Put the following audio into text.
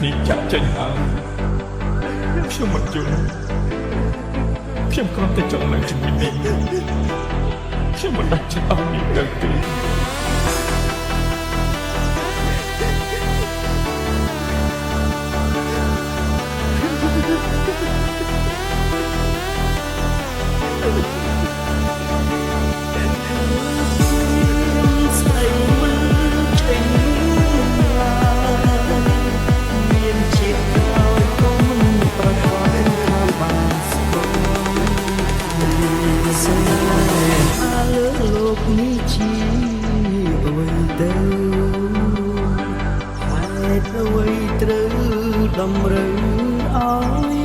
នាងចាក់ចេញហើយខ្ញុំមិនយល់ខ្ញុំគ្រាន់តែចង់នៅជាមួយនាងខ្ញុំមិនដាច់ចិត្តឲ្យនាងទៅទេ ស្ដីមិនចេញឡើយមានជាតិក្រោយក៏មិនប្រកាសថាបានស្គាល់គ្នាស្នេហាលើលោកនេះជាអ្វីទៅហេតុអ្វីត្រូវតម្រូវឲ្យ